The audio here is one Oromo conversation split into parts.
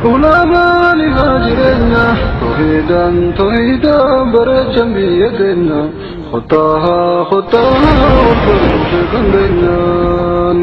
Ulamaan ifaa jireenya tawhiidaan tawhiidaan bareechan biyya keenya kottaa kottaa wal barumsa kan keenyaan.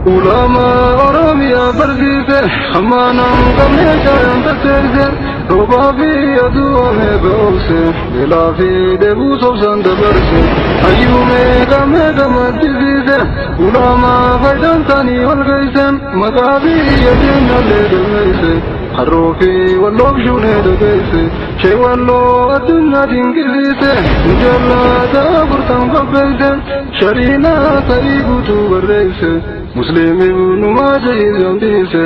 Ulamaa Oromiyaa barsiise hammaanaan qabnee shaayan fakkeesse roobaa fi aduu amee goobse beelaa fi dheebuu sobsaan dabarse hayyuu meeqa meeqa maddisiise ulamaa faayidaan isaanii ol geesse maqaa biyya keenyallee galmeesse harroo fi walloof shuunee dhageesse shee walloo addunyaa dinqisiise mujallaata afurtan qopheesse shariinaa ta'ii guutuu barreesse musliim ibnu maajah zambiise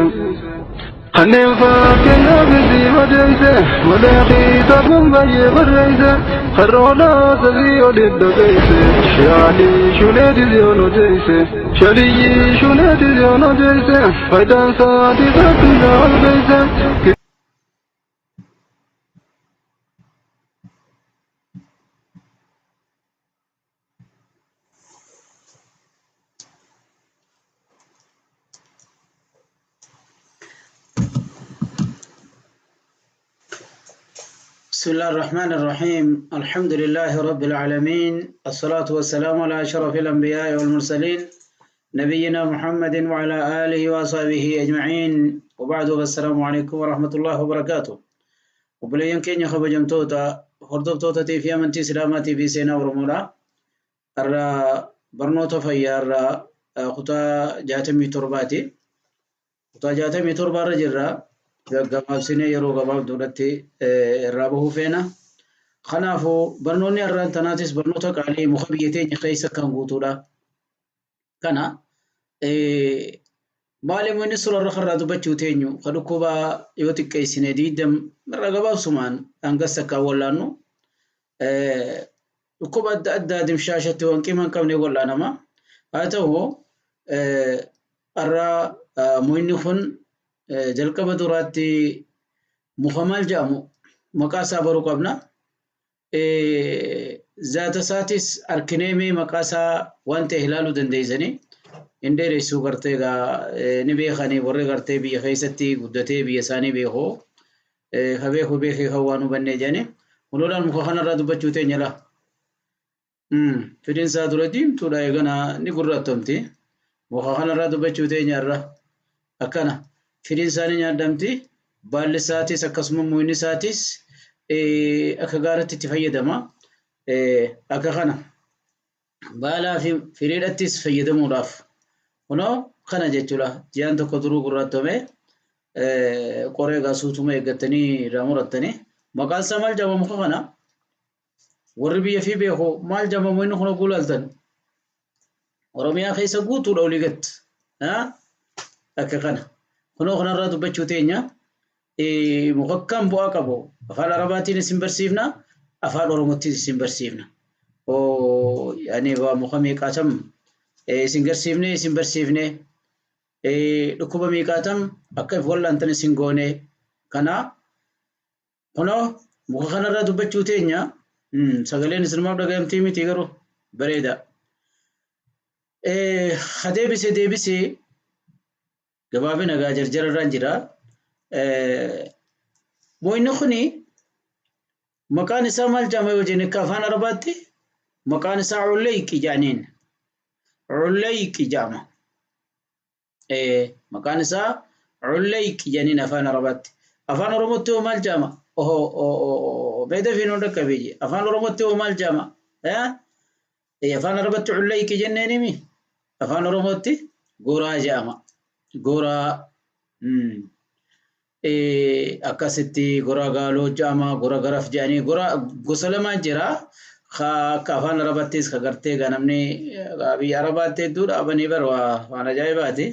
kanneen fakkeenyaaf isii madeesse malee kitaaban baay'ee barreesse harroolaa sadii olitti dhageesse shaalii shuneetis yoon odeesse shaliyyi shuneetis yoon odeesse faayidaan isaatis addunyaa ol geesse. بسم الله الرحمن الرحيم. الحمد لله رب العالمين، الصلاة والسلام على أشرف الأنبياء والمرسلين، نبينا محمد وعلى آله وصحبه أجمعين، وبعد، السلام عليكم ورحمة الله وبركاته. Obboleeyyan keenya kabajamtoota hordoftoota fi amantii Islaamaatii fi seenaa Oromoodha. Har'a barnoota fayyaa irraa kutaa 67ti. Kutaa 67 irra jirra. Gaggabaabsinee yeroo gabaabduudhatti irraa bahuu feena. Kanaafuu barnoonni har'aan tanaatis barnoota qaalii muka biyya teenya keessa kan guutuudha. Kana maali inni surarra karraa dubbachuu teenyu ka dhukkuba yoo xiqqeessine diidam irra gabaabsumaan hangas akka wallaannu dhukkuba adda addaa dimshaashatti waan qima hin qabne wallaanama. Haa ta'u, har'a muyni kun jalqaba duraatti muka maal jedhamu maqaa isaa baruu qabna. Zaata isaatis arkinee mee maqaa isaa waan ta'e ilaaluu dandeessanii hin dheeressuu. Gartee egaa ni beekanii warri gartee biyya keessatti guddatee biyya isaanii beeku ka beeku beekee kan waan hubannee jedhanii kunuudhaan muka kanarraa dubbachuu teenya laa. Firiin isaa dura diimtuudha, eegana ni gurraattomti. Muka kanarraa dubbachuu teenya irra akkana firiin isaa ni nyaadhamti. Baalli isaatis akkasuma muyni isaatis akka gaaratti itti fayyadama. Akka kana baalaa fi firiidhattis fayyadamuudhaaf kunoo kana jechuudha. Ji'aan tokko duruu gurraattome qoree egaa suutuma eeggattanii irraa murattanii. Maqaan isaa maal jedhama muka kana? Warri biyya fi beeku maal jedhama inni kun oguu laaltan? Oromiyaa keessa guutuudha olii gad. Akka kana. Kunoo kanarraa dubbachuu teenya. Muka akkam bu'aa qabu afaan Arabaatiin isin barsiifna, afaan Oromootiin isin barsiifna. Yani muka meeqaatam isin garsiifne, isin barsiifne, dhukkuba meeqaatam akka if wallaantan isin goone. Kana kunoo muka kanarraa dubbachuu teenya. Sagaleen isinumaaf dhagayamtii miti garuu bareeda. Ha deebisee deebisee gabaabina gaa jarjara irraan jira. Mo'inni kuni maqaan isaa maal jedhama yoo jenne, akka afaan Arabaatti maqaan isaa Cullayqi jedhaniin. Cullayqi jedhama. Maqaan isaa Cullayqi jedhaniin afaan Arabaatti. Afaan Oromootti hoo maal jedhama? Ohoo, beeda fi nuun dhaqqabeeyye. Afaan Oromootti hoo maal jedhama? Afaan Arabatti Cullayqi jenneenimi. Afaan Oromootti goraa jedhama. Goraa. Akkasitti gora gaaloo jedhama, gora garaf jedhanii gora gosa lamaan jira. Akka afaan Arabattis ka gartee gaa namni biyya Arabaatti hedduu dhaabanii bar waan ajaa'ibaati.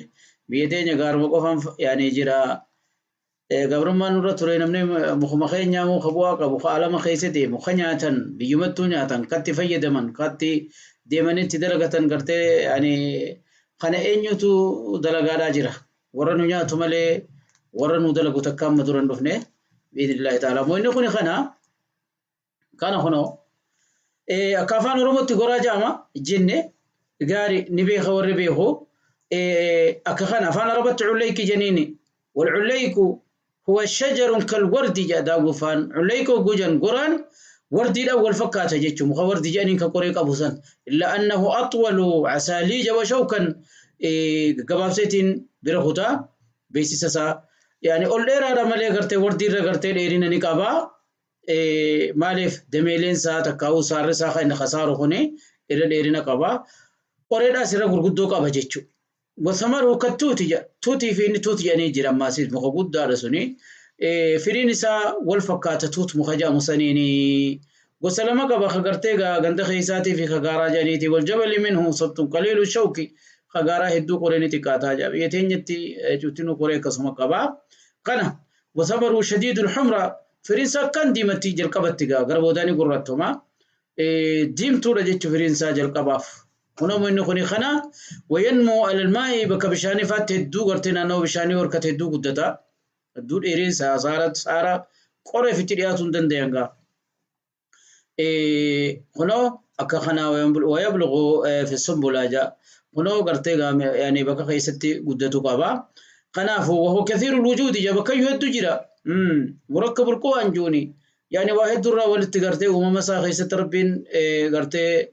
Biyya teenya gaaruma qofaan yaanii jira. Gabrummaan nurra ture namni mukuma keenyaa muka bu'aa qabu ka alama keessa deemu ka nyaatan biyyumattuu nyaatan katti fayyadaman katti deemanii itti dalagatan gartee yaani kana eenyutu dalagaadhaa jira. Warra nu nyaatu malee warra nu dalagu takka amma dura hin dhufne bi'idhnillaahi ta'ala. Mo'inni kuni kana kana kunoo akka afaan Oromootti goraa jedhama jenne gaari ni beeka warri beeku. Akka kana afaan Arabatti cullayki jeniini. Walcullayku هو شجر كالورد جا داوفان عليك وجن قران وردي الأول فكاته جيتشو مخ وردي جانين كقريق أبو سن إلا أنه أطول عساليج وشوكا قبابسيتين برهوتا بيسيسا يعني قول إيرا رمالي غرتي وردي رغرتي إيرينا نكابا مالف دميلين سا تكاو سار سا خين خسارو خني إيرا إيرينا كابا قريدا سيرا غرغدو كابا جيتشو وثمره كالتوتي توتي في توتي يعني جرا ماسيد مخ دارسوني فرين سا والفكاته توت مخجا مسنيني وسلامك بخغرتي غند خيساتي في خغارا جانيتي والجبل منه صبت قليل الشوك خغارا هدو قرينتي كاتا جاب يتنيتي جوتينو قري كسم قبا قنا وصبروا شديد الحمرة فرنسا كان ديمتي جلقبتي غربوداني قرتهما ديمتو رجت فرنسا جلقباف هنا من خني خنا وينمو على الماء بكبشاني فات هدو غرتنا نو بشاني وركت هدو قدتا الدور إيرين سارة سارة قري في ترياتون دنديانغا هنا أكخنا ويبلغ في السنبلاجة هنا قرتي يعني بقى خيستي قدتو قابا قنافه وهو كثير الوجود جابك يهد جرا مركب القوى أنجوني يعني واحد درة ولد قرتي وما مسا خيست ربين قرتي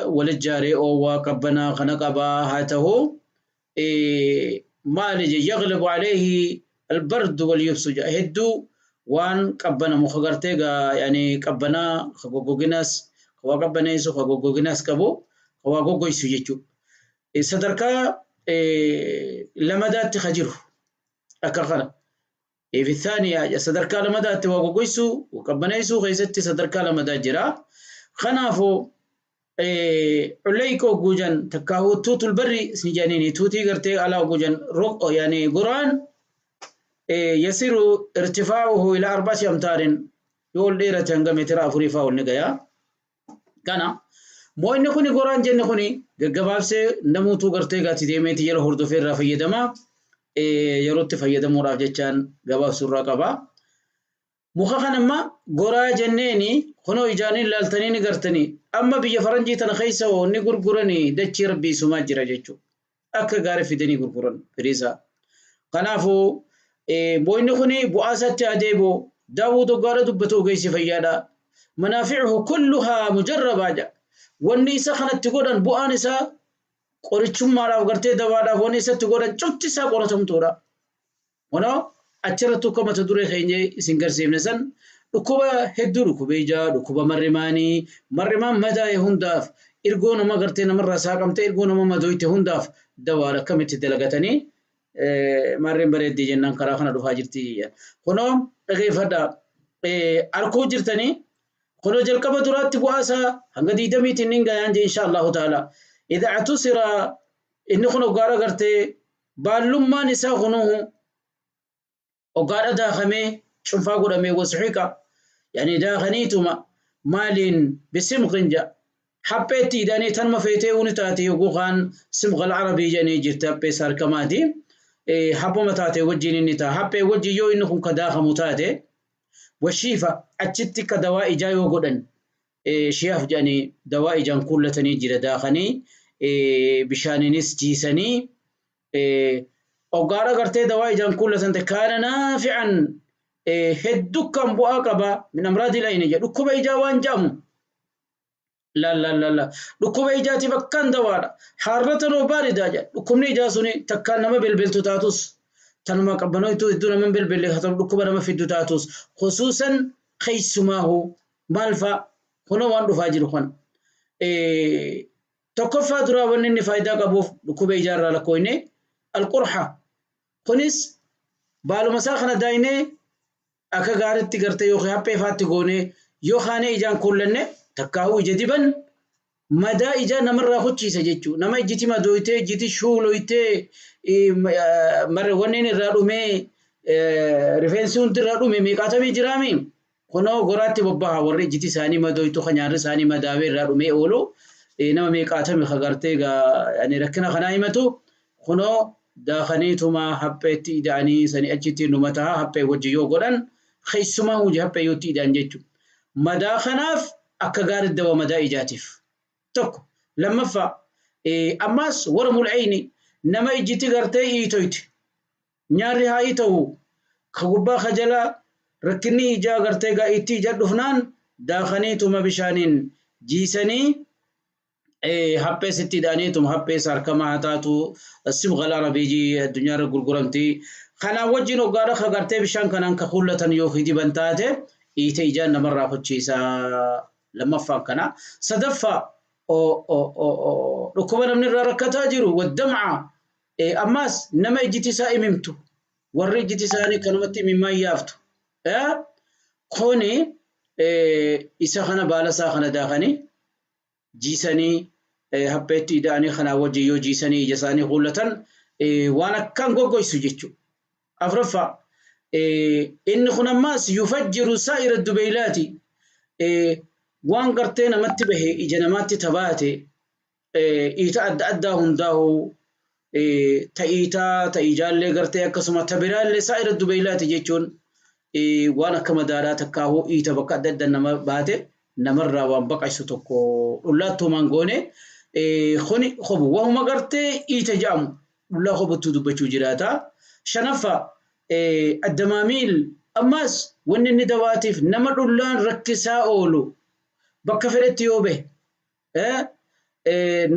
ولد جاري أو وقبنا خنقبا هاته مالج يغلب عليه البرد واليبس هدو وان قبنا مخغرتي يعني قبنا خغوغناس خوا قبنيسو خغوغناس كبو خوا غوغويسو يجو صدركا لمدات خجرو اكخنا في الثانية صدركا لمدات وغوغويسو وقبنيسو غيزتي صدركا لمدات جرا خنافو عليكو غوجن تكاهو توت البري سنجانيني توتي غرتي على غوجن رق يعني قران يصير ارتفاعه إلى 4 أمتار يقول ليرة تنغ متر أفريفا والنقيا كان مو إن خوني قران جن خوني قبابسي نموتو غرتي غاتي ديميتي يلو هردو في الرافية دما يروت فيدا مراف جتان قباب سرة قبا مخخنا ما قرا جنيني خنو إجاني لالتنيني غرتني أما بيا فرنجي تنخيسة وني قرقرني دتشي ربي سما جرا جتشو أكا غارف دني قرقرن فريسا قنافو بوين خني بؤاسة أديبو داود قال دبتو قيس فيادا منافعه كلها مجربة والنيسا خنت تقولن بؤانسا قريتشم مارا وقرتي دوادا ونيسا تقولن شفتسا قرتم تورا ونو أشرتو كما تدوري خيني سنجر سيمنسن ركوبة هدو ركوبة إجا ركوبة مرماني مرمان مدى هنداف إرجونا ما قرتينا مرة ساقمت إرجونا ما مدويت هنداف دوالا كم تدلقتني مرين بريد دي جنان كراخنا دفاع جرتي هنا غيف هذا أركو جرتني هنا جلكبة درات بواسا هنقدي دمي تنينجا يعني إن شاء الله تعالى إذا اعتصر إن خنو غارة قرتي باللما نساء خنوه وقال داخمي شنفا قدامي وسحيكا يعني داخنيتما مالين بسمغنجا حبيتي داني تنما فيتي ونتاتي وقوخان سمغ العربي جاني جرتا بيسار كمادي حبو متاتي وجيني نتا حبي وجي يو إنكم كداخ متاتي والشيفة أتشتي كدواء جايو قدن شياف جاني دواء جان كلتني جرا داخني بشاني نس جيسني وقال قرتي دواء جان كلتن كان نافعا هدوكم بؤاقبا من أمراض العين ركوب إجاوان جامو لا لا لا لا ركوب إجاتي بكان دوارا حارة وباردة جا ركوب نيجاسوني تكان نما بالبلتو تاتوس تنما قبنويتو يدونا من بالبل خطر ركوب نما في الدوتاتوس خصوصا خيس ما هو مالفا هنا وان رفاجر خون تكفى درا ونني فايدة قبوف ركوب إجارة لكويني القرحة خنس بالو مساخنا دايني akka gaaritti gartee yookiin haphee faatti goonee yoo kaanee ijaan kullanne takkaa'uu ija diban madaa ijaa namarraa hucciisa jechuudha. Nama ijjiti madooytee ijjiti shuuloytee wanneen irraa dhumee rifeensi hundi irraa dhume meeqaatamii jiraami. Kunoo goraatti bobbaha warri ijjiti isaanii madooytu kan nyaarri isaanii madaawee irraa dhumee oolu nama meeqaatamii ka gartee rakkina kanaa himatu kunoo daakaniituma hapheetti ida'anii sanii achitti numataa haphee wajji yoo godhan keessumaa hojii haphee yootti ida'an jechuudha. Madaa kanaaf akka gaarii dawa madaa ijaatiif. Tokko lammaffaa ammas warra mul'ayni nama ijjiti gartee iitoyti. Nyaarri haa ta'u Ka gubbaa ka jalaa rakkinni ijaa gartee gaa itti ija dhufnaan daakaniituma bishaaniin jiisanii haphee sitti hidhaniituma haphee harkama haa taatu sibqa arabii addunyaarra gurguramti. Kanaan wajjin hoggaadha ka gartee bishaan kanaan ka kuullatan yoo diban taate iite ijaan namarraa kochiisa lammaffaan kana. Sadaffaa dhukkuba namni irraa rakkataa jiru waddamca ammaas nama ijjiti isaa imimtu warri ijjiti isaanii kanumatti imimmaan yaaftu. Kuni isa kana baala isaa kana daakanii jiisanii hapheetti ida'anii kanaa wajjin yoo jiisanii ija isaanii kuullatan waan akkaan goggoysu jechuudha. Afraffaa inni kun ammaas yufajjiru saa'ira dubeylaati waan gartee namatti bahe ija namaatti tabaate iita adda addaa hundaa'u ta'iitaa ta'ijaallee gartee akkasuma tabiraallee saa'ira dubeylaati jechuun waan akka madaalaa takkaahuu iita bakka adda addaa nama baate namarraa waan baqaysu tokko dhullaattumaan goone kuni hobu wahuma gartee iita jedhamu dhullaa hobuttuu dubbachuu jiraata. Shanaffaa addamaamiil ammaas wanni inni dawaatiif nama dhullaan rakkisaa oolu bakka fedhetti yoo bahe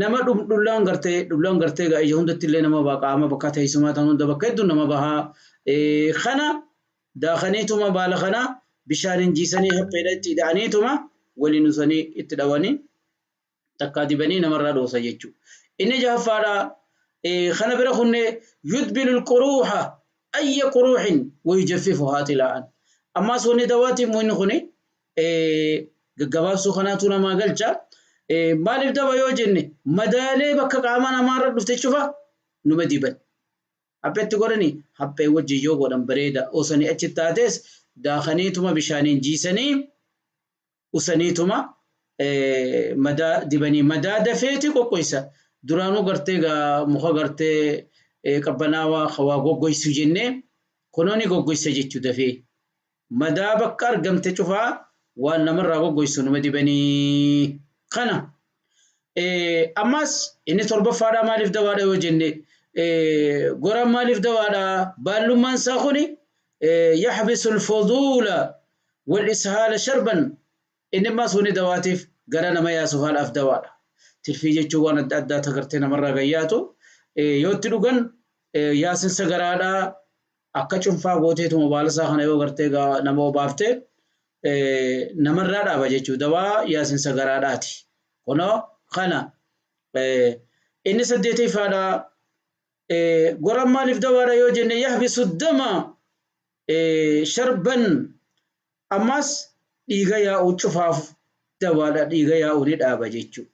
nama dhullaan gartee ija hundatti illee nama baha qaama bakka teessumaa tan hunda bakka hedduu nama bahaa kana daakaniituma baala kana bishaaniin jiisanii hapheedha itti hidhaniituma waliin usanii itti dhawanii takkaa dibanii namarraa dhoosa jechuudha. Inni jahaffaadha kana bira kunne yudbilu alquruuha ayya quruuhin wayujaffifuhaa tilaa'an. Ammaas wanni dawaatiif inni kuni gaggabaabsuu kanaatu namaa galcha. Maaliif dawa yoo jenne madaalee bakka qaama namaarra dhufte cufa numa diban. Hapheetti godhanii haphee wajjin yoo godhan bareeda. Osanii achi taates daakaniituma bishaaniin jiisanii usaniituma madaa dibanii madaa dafeeti qoqqoysa. Duraanuu gartee muka gartee qabbanaawaa waa goggoysu jennee kunooni goggoysa jechuu dafee. Madaa bakka argamte cufaa waan namarraa goggoysu numa dibanii. Kana ammas inni torbaffaadhaa maaliif dawaadha yoo jenne goraan maaliif dawaadha baallummaan isaa kuni yaxbisu alfuduula wal-ishaala sharban inni ammaas wani dawaatiif gara nama yaasufaadhaaf dawaadha. Tirfii jechuun waan adda addaa tagartee namarraa gayyaatu yoo itti dhugan yaasinsa garaadhaa akka cunfaa gooteetuma baala isaa kana yoo gartee nama obaaftee namarraa dhaaba jechuudha. Dawaa yaasinsa garaadhaati. Kunoo kana inni saddeetaffaadha. Goraan maaliif dawaadha yoo jenne yahbisu dama sharban ammas dhiiga yaa'uu cufaaf dawaadha. Dhiiga yaa'uu ni dhaaba jechuudha.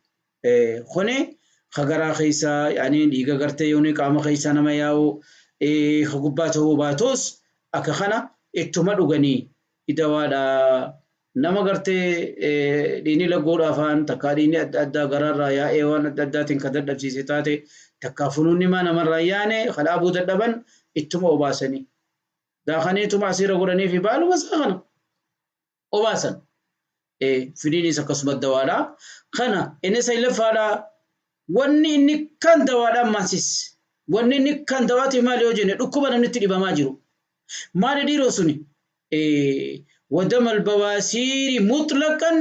Kuni ka garaa keessaa yaani dhiiga gartee yooni qaama keessaa nama yaa'u ka gubbaa ta'uu baatus akka kana ittuma dhuganii dawaadha. Nama gartee dhiigni laggoodhaaf afaan takkaa dhiigni adda addaa garaarraa yaa'ee waan adda addaatiin kan dadhabsiise taate takkaa funuunni maa namarraa yaane kan dhaabuu dadhaban ittuma obaasanii. Daakaniituma asiirra godhanii fi baaluma isaa kana obaasan. Firiinis akkasuma dawaadha. Kana inni saglaffaadha. Wanni inni kan dawaadha ammasis. Wanni inni kan dawaatiif maali yoo jenne dhukkuba namni itti dhibamaa jiru. Maali dhiiroo suni? ودم البواسير مطلقا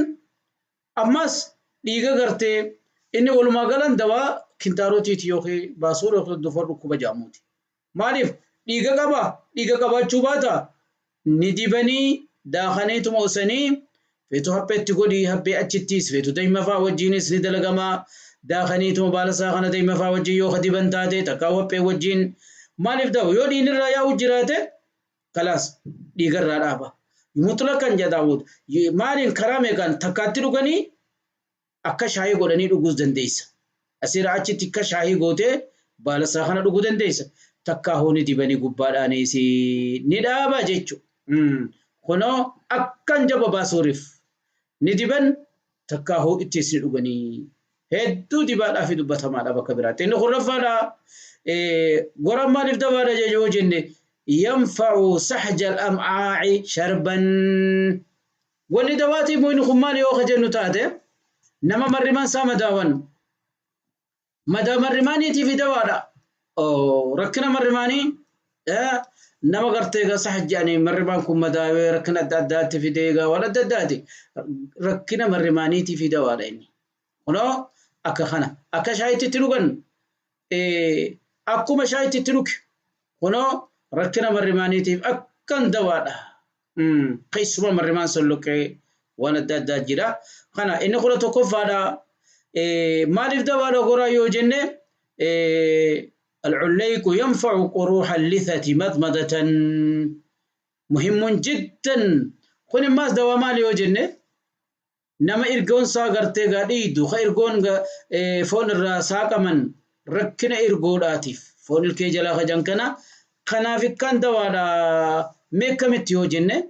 أماس dhiiga gartee inni walumaa galan dawaa kintaarotiiti yookiin baasuur yookiin dofar dhukkuba jedhamuuti. Maaliif dhiiga qaba dhiiga qabaachuu baata ni dibanii daakaniituma osanii feetu hapheetti godhii haphee achittis feetu daa'ima fa'aa wajjinis ni dalagamaa daakaniituma baala isaa kana daa'ima fa'aa wajjin yoo diban taate takkaa haphee wajjin maaliif dawa yoo dhiigni irraa yaa'u jiraate kalaas dhiigarraa dhaaba. Mutlaqan jedha Daawud maaliin karaa meeqaan takkaatti dhuganii akka shaayii godhanii dhuguus dandeessa. Asirraa achitti akka shaayii gootee baala isaa kana dhuguu dandeessa. Takkaa hooni dibanii gubbaadhaanis ni dhaaba jechuudha. Kunoo akkan jaba baasuuriif ni diban takkaa hoo ittis ni dhuganii. Hedduu dibaadhaa fi dubbatamaadha bakka biraatti. Inni kurraffaadha. Goraan maaliif dabaadha yoo jenne yanfa'u sahja al-am'aa'i sharban. Wanni dawaatii inni kun maali yoo jennu taate nama marrimaan isaa madaawan. Madaa marrimaaniitiif dawaadha. Rakkina marrimaanii Nama gartee egaa sax jedhanii marrimaan kun madaawee rakkina adda addaatti fidee egaa waan adda addaati. Rakkina marrimaaniitii fi dawaadha inni. Kunoo akka kana akka shaayitti itti dhugan akkuma shaayitti itti dhuge kunoo rakkina marrimaaniitiif akkan dawaadha. Keessumaa marrimaan solloqee waan adda addaa jira. Kana inni 11ffaadha. Maaliif dawaadha goraa yoo jenne العليق ينفع قروح اللثة مضمضة مهم جدا. كن ماس دوا مالي وجنة نما إرجون ساقرتي قاديدو خا إرجون فون الراساق من ركنا إرجون آتيف فون الكيجلا خجنكنا خنافي كان دوا ميكمت يوجنة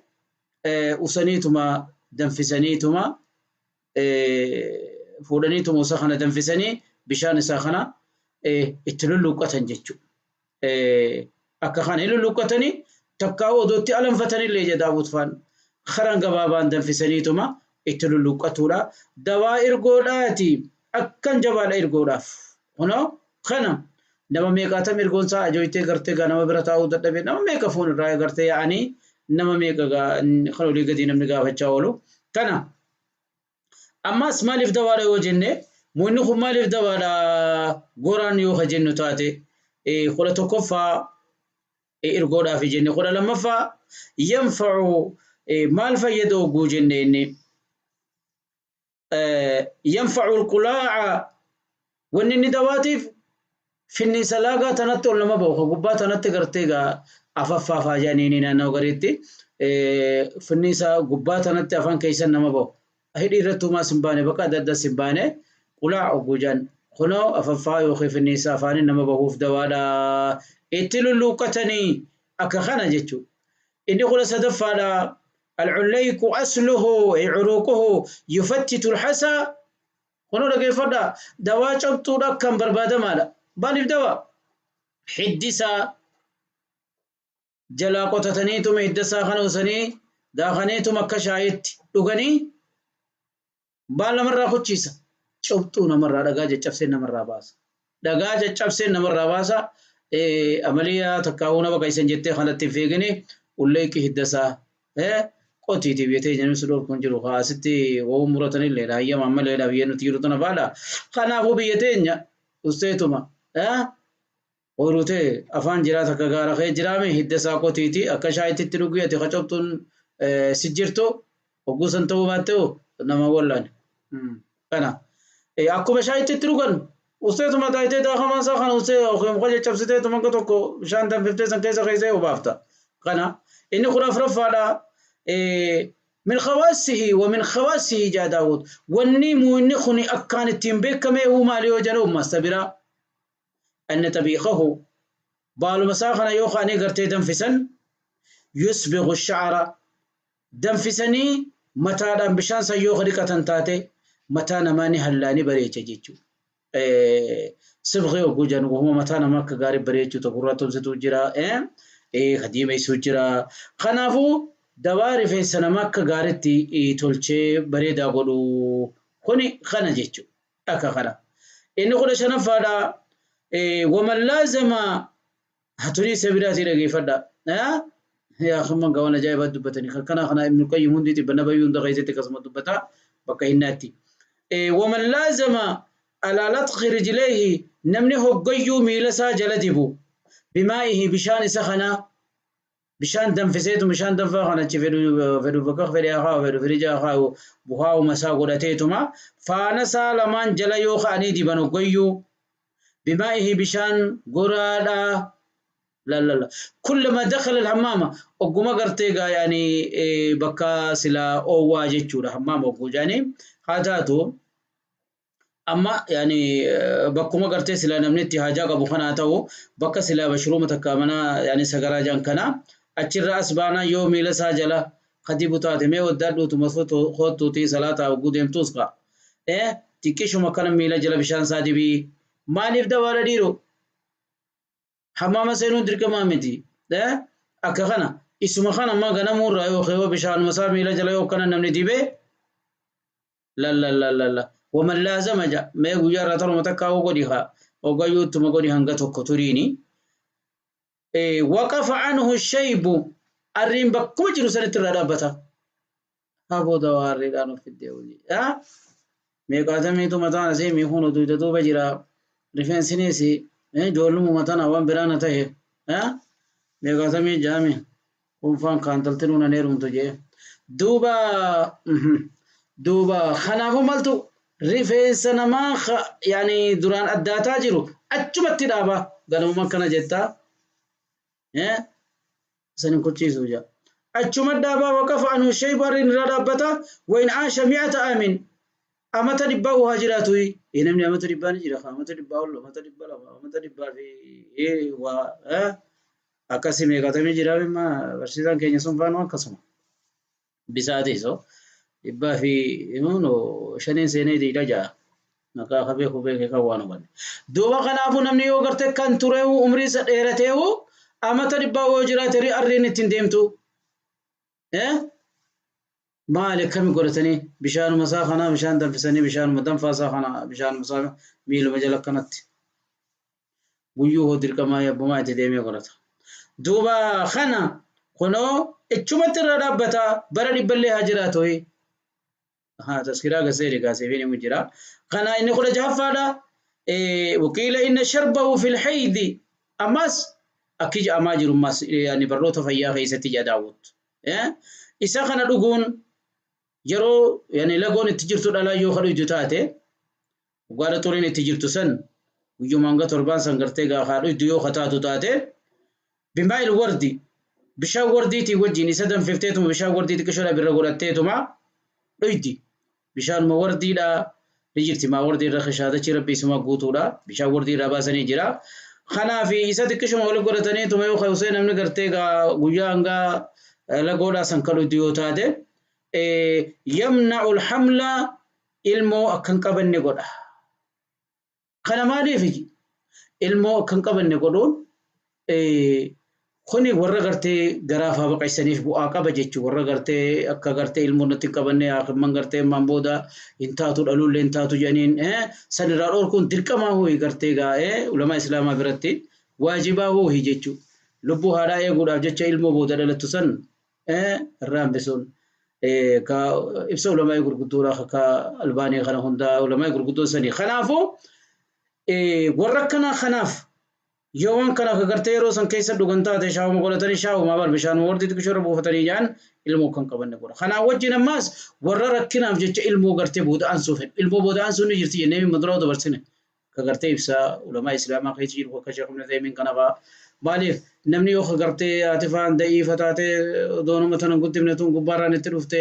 وسنيتما دنفسنيتما فولانيتما وسخنا دنفسني بشان ساخنا itti lulluuqqatan jechuudha. Akka kana lulluuqqatanii takkaa odootti alanfatanillee jedha Daawud faan karaan gabaabaan danfisaniituma itti lulluuqqatuudha. Dawaa ergoodhaati akkan jabaadha ergoodhaaf. Kunoo kana nama meeqaatam ergoon isaa ajooytee gartee gaa nama bira taa'uu dadhabee nama meeqa foon irraa gartee yaa'anii nama meeqa kan olii gadi namni gaafachaa oolu. Kana ammas maaliif dawaadha yoo jenne Muunni kun maaliif dawaadha goraan yoo ka jennu taate 11ffaa ergoodhaaf jenne 12ffaa yanfa'u maal fayyada oguu jenne inni yanfa'u alqulaa'a wanni inni dawaatiif finniisa laagaa tanatti ol nama ba'u ka gubbaa tanatti gartee gaa afaffaafaa jedhanii naannoo gariitti finniisa gubbaa tanatti afaan keessan nama ba'u hidhii irratti humaas hin baane bakka adda addaas hin baane qulaa oguu jedhan kunoo afaffaa yookiin finniisa afaanii nama bahuuf dawaadha itti lulluuqqatanii akka kana jechuudha. Inni 13ffaadha العليق أصله عروقه يفتت الحسا kunoo dhageeffadha dawaa cabxuudha akkan barbaadamaadha. Maaliif dawaa? Hiddisaa jalaa qotataniituma hiddasaa kana osanii daakaniituma akka shaayitti dhuganii baal namarraa kuchiisa. Cobxuu namarraa dhagaa caccabsee namarraa baasa. Dhagaa caccabsee namarraa baasa. Amaliyaa takkaawuu nama qaysan jettee kanatti hin fiigini ulleeqi hiddasaa qotiitiif jettee jedhamni si dhorkuun jiru asitti wawuu muratanillee hayyama ammallee biyya nuti jiru tana faadha. Kanaafuu biyya teenya usteetuma ooyirutee afaan jiraa takka gaara kee jiraame hiddasaa qotiiti akka shaayitti dhuguu ati qacobtuun si jirtu hogguu san ta'uu baatte nama wallaani. Kana akkuma shaayitti dhugan usteetuma taayitee daakamaa isaa kana ustee muka caccabsitee tuma tokko bishaan danfiftee san keessa keessee obaafta. Kana inni 14ffaadha. من خواصه ومن خواصه جاء داود والنيم والنخن أكان التنبيك ما هو مالي وجنوب ما استبرا أن طبيخه بالو مساخنا يوخاني قرتي دنفسن يسبغ الشعر دنفسني متى دم بشان سيوخ ريكة تاتي متى نماني هلاني بريتش جيتشو سبغي وجوجان وهو متى نماك غارب بريتشو تقراتهم ستوجرا خديمة سوجرا خنافو dawaa rifeensa nama akka gaariitti tolchee bareedaa godhu kuni kana jechuudha. Akka kana. Inni 15ffaadha. Waman laazama haturii isa biraatii dhageeffadha. Yaa kuma gawan ajaa'ibaa dubbatanii kana kana Ibnu Qayyim hundi xibba bayyuu hunda keessatti akkasuma dubbata bakka hinnaatti. Waman laazama alaa latqi rijlayhi namni hoggayyuu miila isaa jala dibu bimaa'ihi bishaan isa kanaa bishaan danfiseetu bishaan danfaa kana achi fedhu bakka fedhe haa fedhu firija haa buhaa masaa godhateetuma faana isaa lamaan jala yoo ka'anii diban hoggayyuu bimaa'ihi bishaan goraadha lallala kullama dakhala alhammaama ogguma gartee gaa yaani bakka silaa oowwaa jechuudha hammaama ogguu jaanii haa taatu amma yaani bakkuma gartee silaa namni itti haajaa qabu kanaa ta'u bakka silaa bashruuma takka mana yaani sagaraa jaan kanaa achirra as baanaa yoo miila isaa jala kadibu taate mee waddaadhuutuma kottuutii salaataa hogguu deemtuus ka'a. Xiqqishuma akkana miila jala bishaan isaa dibii maaliif dawaadha dhiiroo? Hammaama seenuun dirqamaa miti. Akka kana isuma kana amma ganamuurraa yookiin bishaanuma isaa miila jala yoo akkana namni dibee lallallallalla waman laazama ja mee guyyaa irraa taruma takkaa godhi haa hoggayyuuttuma godhi hanga tokko turiini. Waqafa anhu shaybu arriin bakkuma jiru sanitti irraa dhaabbata. Haa booda waa arriidhaan of fiddee hojii. Meeqaatamiitu mataan asii miikuun dugda duuba jira. Rifeensinis ijoollumuma tana waan biraana ta'e. Meeqaatamii jaami dhuunfaan kaantalti nuuna heerumtu jee. Duuba duuba kanaafuu maltu rifeensa namaa yaani duraan addaataa jiru achumatti dhaaba. Ganamuma akkana jettaa. San hin kuchiisu jaa. Achuma dhaabaa waqafa anhu shaybu arriin irraa dhaabbata. Wain aasha mi'ata aamin amata dhibbaa waa jiraatu. Namni amata dhibbaa ni jira. Amata dhibbaa ol, amata 200, amata dhibbaa fi waa akkasii meeqatamii jira. Barsiisaan keenya sun faanu akkasuma. Bisaatis 105n seenee diida ja'a. Maqaa ka beeku beekee kan waan hubanne. Duuba kanaafuu namni yoo garte kan tureewu umrii isa dheerateewu amata dhibbaa yoo jiraate arriin ittiin deemtu. Maali akkami godhatanii bishaanuma isaa kana bishaan danfisanii bishaanuma danfaa isaa kana bishaanuma isaa miiluma jala akkanatti. Guyyuu hoo dirqamaa yabbumaa itti deemee godhata. Duuba kana kunoo ichumatti irra dhaabbata bara dhibballee haa jiraatu. Haa taskiraa gasee gaasee fi ni jira. Kana inni 16ffaadha. Waqiila inna sharbahu fil haydi ammas akki jedhamaa jiru ammas yaani barnoota fayyaa keessatti jedha Daawud. Isa kana dhuguun yeroo yaani lagoon itti jirtu dhalaa yoo kadhu taate dhugaadha xuriin itti jirtu san guyyuma hanga torbaan san gartee gaa kadhu yoo kataatu taate bimaa'il wardi bishaan wardiitii wajjin isa danfifteetuma bishaan wardii xiqqishoodha birra godhatteetuma dhuydi. Bishaanuma wardiidha ni jirti maa wardii irra kishaadachi rabbi isuma guutuudha bishaan wardii irraa baasanii jira. Kanaaf isa xiqqishuma waliin godhataniituma yoo ka'u namni gartee gaa guyyaa hanga lagoodhaa san kadhu yoo taate yamna'ul hamla ilmoo akka hin qabanne godha. Kana maaliif ilmoo akka hin qabanne godhuun kuni warra gartee garaafaa baqaysaniif bu'aa qaba jechuudha. Warra gartee akka gartee ilmoo natti hin qabanne haakimman gartee ammaan booda hin taatu dhaluullee hin taatu jedhaniin sanirraa dhorkuun dirqamaa hooyi gartee gaa'ee ulamaa islaamaa biratti waajibaa hooyi jechuudha. Lubbuu haadhaa eeguudhaaf jecha ilmoo booda dhalattu san irraa hambisuun ka ibsa ulamaa gurguddoodha akka albaanii kana hundaa ulamaa gurguddoon sanii. Kanaafuu warra akkanaa kanaaf yoo waan kana akka gartee yeroo san keessa dhugan taate shaawuma godhatanii shaawuma bar bishaan wardii xiqqishoo irra buufatanii jaan ilmoo kan qabanne godha. Kanaan wajjin ammaas warra rakkinaaf jecha ilmoo gartee booda aansuu fedhu. Ilmoo booda aansuu ni jirti jennee mima dura dabarsine. Ka gartee ibsa ulamaa islaamaa keessa jiru akka Sheekh Ibn Uthaymeen kana fa'a. Maaliif namni yoo ka gartee haati fa'aan da'iifa taate doonuma tana guddifne tun gubbaarraan itti dhufte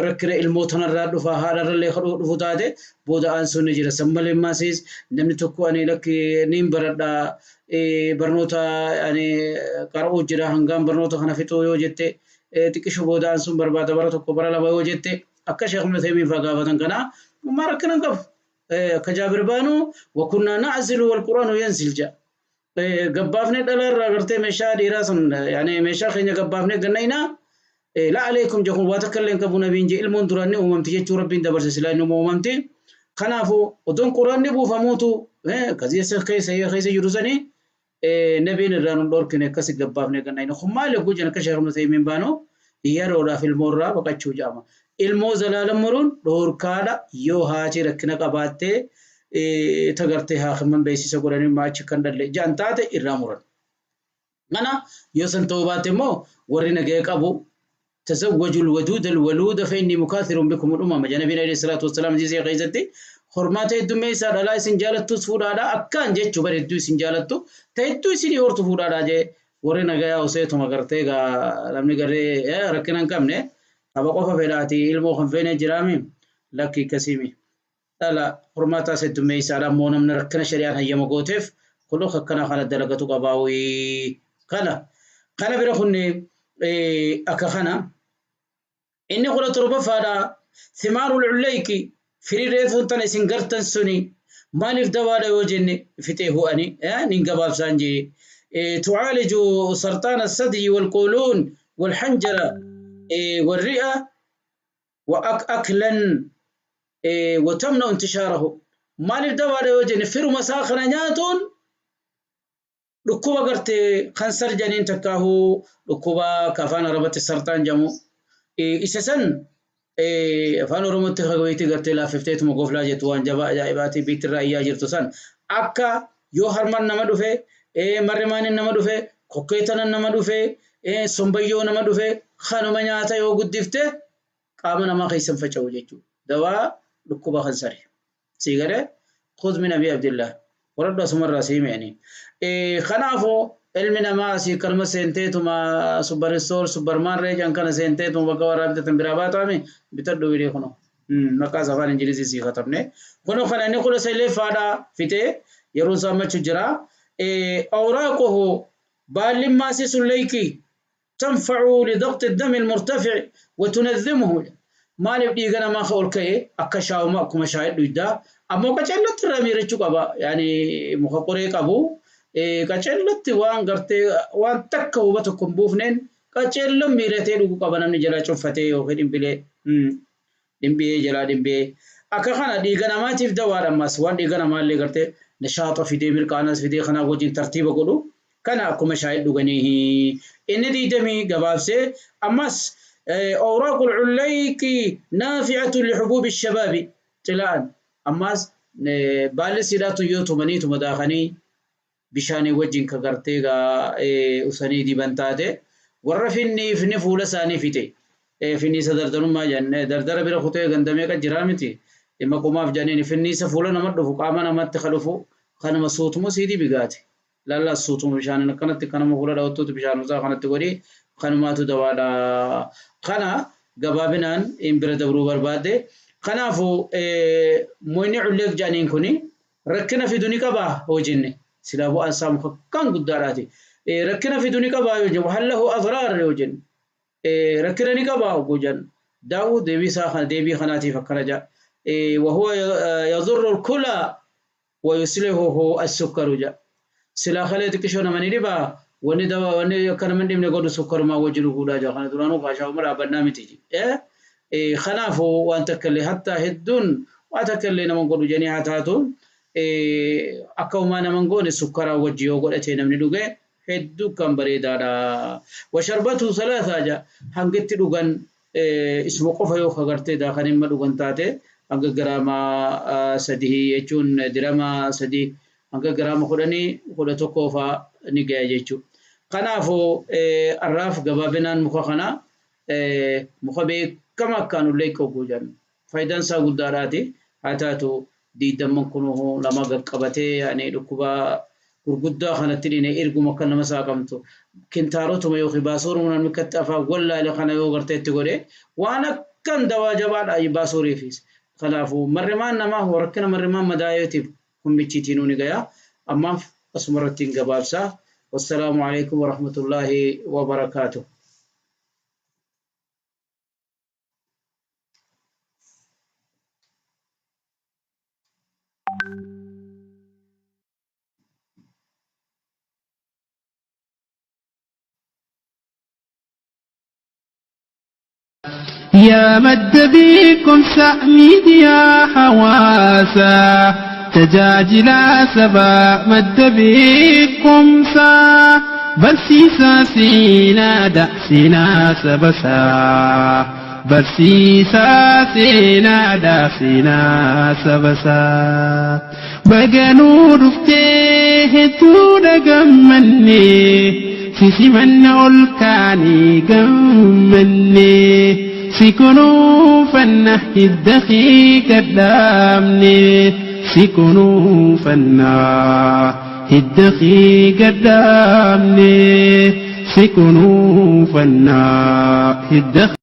rakkina ilmoo tanarraa dhufa haadharrallee kadhuu dhufu taate booda aansuun ni jira. San malee maasiis namni tokko ani lakki niin baradha barnoota ani qara'uu jira hangaan barnoota kana fixuu yoo jette xiqqishu booda aansuun barbaada bara tokko bara lama yoo jette akka Sheekh Ibn Uthaymeen fa'aa gaafatan kana maa rakkina hin qabu. Akka Jaabir baanu wakunnaa na'zilu wal quraanu yanzil jedha. Gabbaafnee dhalaarraa gartee meeshaa dhiiraa sun yaani meeshaa keenya gabbaafnee gannainaa la alaykum jechuun waa takka illee hin qabu nabiin jee ilmoon duraan ni uumamti jechuu rabbiin dabarse silaa inni uumamti. Kanaafuu odoon quraanni buufamuutu kaziisa keessa keessa jiru sanii nabiin irraa nun dhorkine akkasi gabbaafnee gannaina. Kun maali hogguu jenna akka Sheekh Ibn Uthaymeen baanu yeroodhaaf ilmoorraa baqachuu jedhama. Ilmoo zalaalan muruun dhorkaadha yoo haati rakkina qabaattee tagartee haakiman beeksisa godhanii maachi kan dhalle jaan taate irraa muran. Kana yoo san ta'uu baate immoo warri nagaya qabu تزوجوا الودود الولود فإني مكاثر بكم الأمم. جنبنا عليه الصلاة والسلام جزي غيزتي خرمات الدميسا لا سنجالتو سفورادا أكان جتشو بردو سنجالتو تهدو سيني هورتو فورادا جي warri nagayaa hoseetuma gartee gaa namni garee rakkina hin qabne qaba qofa fedhaati ilmoo kan feene jiraami lakki akkasiimi. Dhala hormaataas heddummeessaadha ammoo namni rakkina shari'aan hayyama gooteef kunoo akkana kana dalagatu qabaawii kana. Kana bira kunne akka kana inni 17ffaadha thimaarul cullayki firii reefuun tana isin gartan suni maaliif dawaadha yoo jenne fixee hu'ani nin gabaabsaan jee. تعالج سرطان الثدي والقولون والحنجرة والرئة وأكلا وتمنع انتشاره. مال الدواء يوجد فرو مساخنا نياتون Dhukkuba gartee kansar jedhaniin takkaahuu dhukkuba ka afaan Arabatti sarxaan jedhamu isa san afaan Oromootti kaweetii gartee laaffifteetuma goflaa jettu waan jabaa ajaa'ibaatii biittirraa iyyaa jirtu san akka yoo harman nama dhufe marrimaanin nama dhufe kokkeetanan nama dhufe sombayyoo nama dhufe kanuma nyaata yoo guddifte qaama namaa keessa hin faca'u jechuudha. Dawaa dhukkuba kansari. Sii galee khudh min Abii Abdillah. Horadhu asumarraa sii hime ani. Kanaafuu ilmi namaa asii kanuma seenteetuma subbar istoor subbar maarree jedhan kana seenteetuma bakka warraa bitatan biraa baataami bitadhu wilee kunoo. Maqaa isaa afaan Ingilizii sii katabne. Kunoo kana inni 19ffaadha fixee yeroo isaa machu jira. Awraaquhu baalli maasii sun leeykii tanfa'u li daqxi dami almurtafi'i wa tunazzimuhu maaliif dhiiga namaa ka ol ka'e akka shaawuma akkuma shaayii dhuyda ammoo qaceellotti irraa miirachuu qaba yaani muka qoree qabu qaceellotti waan gartee waan takka huba tokko hin buufneen qaceellon miiratee dhugu qaba namni jalaa cunfatee yookiin dhimbilee dhimbi'ee jalaa dhimbi'ee akka kana dhiiga namaatiif dawaadha ammas waan dhiiga namaallee gartee nashaaxa fidee mirqaanas fidee kanaa wajjin tartiiba godhu kana akkuma shaayii dhuganii inni 20 gabaabsee ammas awraaqul cullayqi naafi'atu lihubuubi shabaabi xilaa'an ammas baalli siidhaatu yoo tumanii tuma daakanii bishaanii wajjin ka gartee gaa usanii diban taate warra finniifni fuula isaanii fixe finniisa dardarummaa jenne dardara bira kutee ganda meeqa jiraa miti maqumaaf jedhaniin finniisa fuula nama dhufu qaama namatti ka dhufu kanuma suutuma sii dibi gaate lallaa suutuma bishaanin akkanatti kanuma fuula dhawattuutu bishaanusaa kanatti godhi kanumaatu dawaadha kana gabaabinaan in bira dabruu barbaadde kanaafu moyni culleef jedhaniin kuni Rakkina fidu ni qabaa hoo jenne silaa bu'aan isaa muka akkaan guddaadhaati. Rakkina fidu ni qabaa yoo jenne wahal lahu adraar yoo jenne rakkina ni qabaa hogguu jennu daa'uu deebii isaa kana deebii kanaatiif akkana jedha. Wahuwa yadurru al-kula wa yuslihuhu as-sukkaru jedha. Silaa kalee xiqqishoo nama ni dhibaa wanni dawa wanni akka nama hin dhibne godhu sukkarumaa wajji dhuguudhaa jedha. Kana duraanuu kaashaa'uma dhaabbannaa miti. Kanaafuu waan takka illee hattaa hedduun waa takka illee nama hin godhu jedhanii haa taatu akka homaa nama hin goone sukkaraa wajji yoo godhatee namni dhuge hedduu kan bareedaadha. Washarbatu salaasaa ja hangitti dhugan isuma qofa yoo kagartee daakan himma dhugan taate hanga giraama sadii jechuun dirama sadii hanga giraama 10 11 faa ni gaya jechuudha. Kanaafuu arraaf gabaabinaan muka kana muka beekama akkaan ullee qogguu jennu. Faayidaan isaa guddaadhaati. Haa taatu diidamman kun nama qaqqabatee yaani dhukkuba gurguddaa kanatti dhine erguma akka nama saaqamtu kintaarotuma yookiin baasooruma namni akkatti afaan wallaale kana yoo gartee itti godhe waan akkan dawaa jabaadha baasooriifis. Kanaafuu marrimaan namaa rakkina marrimaan madaayeetiif kun michiitiinuu ni gaya. Ammaaf asuma irratti hin gabaabsa. Wassalaamu alaikum warahmatullaahi wabarakaatuh. يا مد بكم سأميد يا حواسا تجاجلا سبا مد بكم سا برسيسا سينا دا سينا سبسا برسيسا سينا دا سينا سبسا بقنو رفته تون قمني سيسمن أولكاني قمني سيكونوا فنه الدخي قدامني سيكونوا فنه الدخي قدامني سيكونوا فنه الدخي.